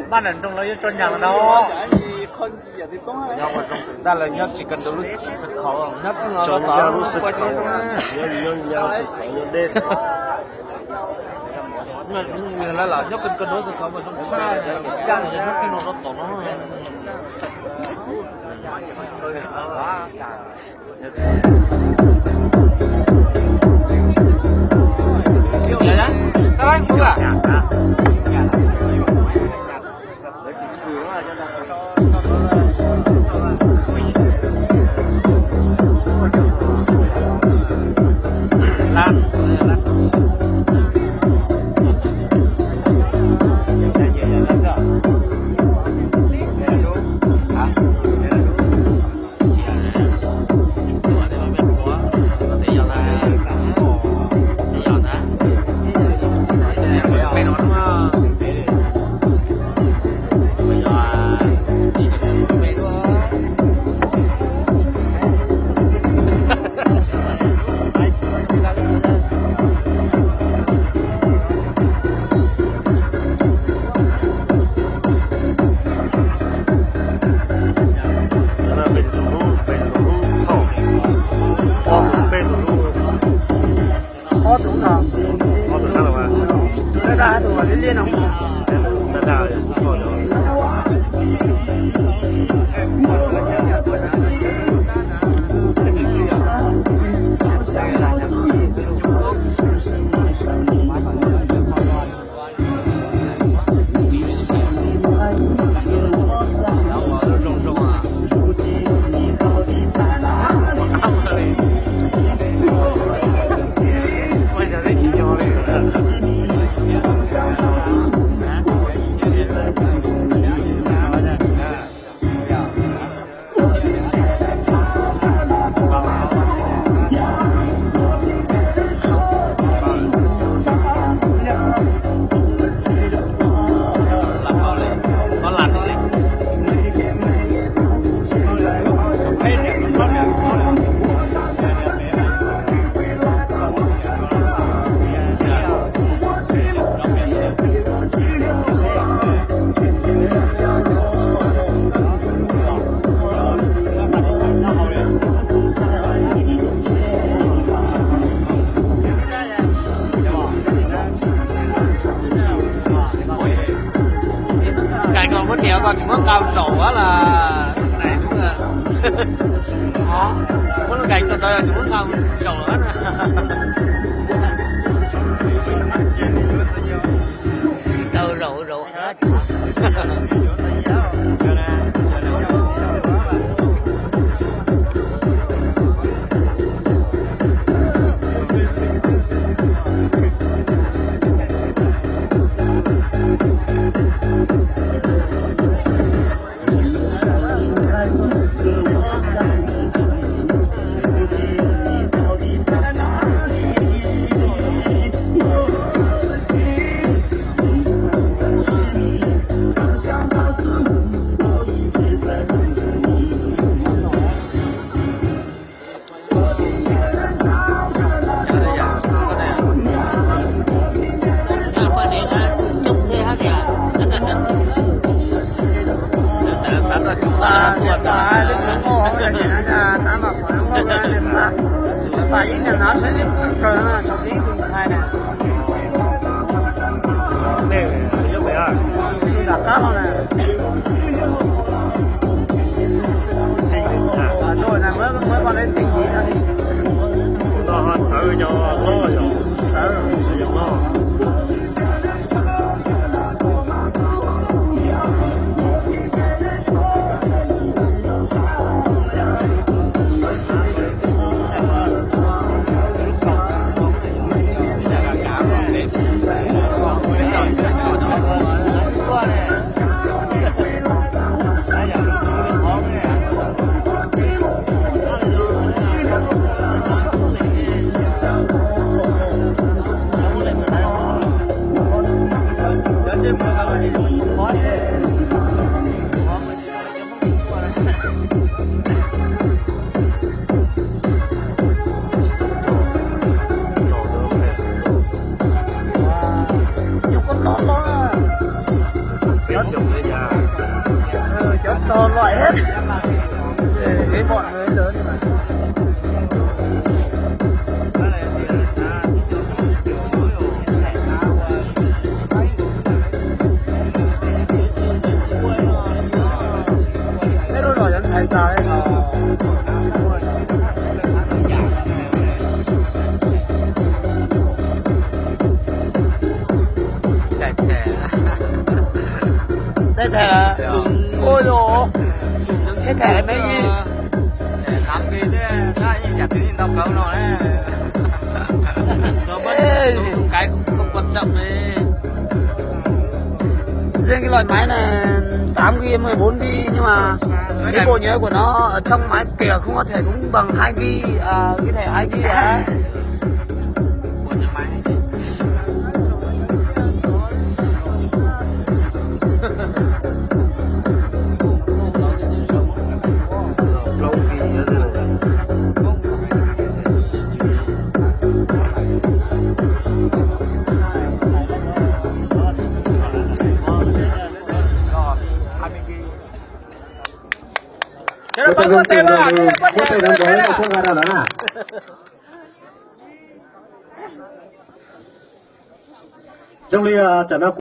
Paj nram nroog lawv yuav tso nyam no. Nyob ua zoo, ntag lawv nyob tsis kawg ntawm lub sib khaum, nyob txog lub sib khaum, nyob txog lub sib khaum nyob deb. Lawv los nyob kawg ntawm lub sib khaum mas zoo tshaj, caj los nyob txog no rau tom no. Ob tug no, tus daj daj tus liab liab no. Nqaim ko muab niam ko tsis muab nqa zaum as las. Muab lub nqaim ko ntawd tsis muab nqa zaum as na. Tau zaum zaum. Xav, xav, xav, xav ib niag hnav tshab liab poob kawg no, tshuav tib tug ntxhais na. Tus nram qab no na. Tus na, muab, muab poj neb xeem tiv na. No ho txawv cov hlob yom, txawv cov hlob. Gọi hết. Để cái bọn người lớn mà. Hết lub lò dán xài tà đây rồi. Đại thể là, đại thể là, ôi dồi, hết thẻ mấy gì? Tám nghìn đấy, hai nghìn trả tiền đau khớp nó đấy. Ê. Cái cũng không quan trọng đấy. Riêng cái loại máy này tám gig, mười bốn gig, nhưng mà cái bộ nhớ của nó ở trong máy kìa không có thể cũng bằng hai gig, à, cái thẻ hai gig à. Ua tes zoo, ua tes zoo, ua tes zoo nkawd tuaj nqa rau lawm na. Zoo li tam no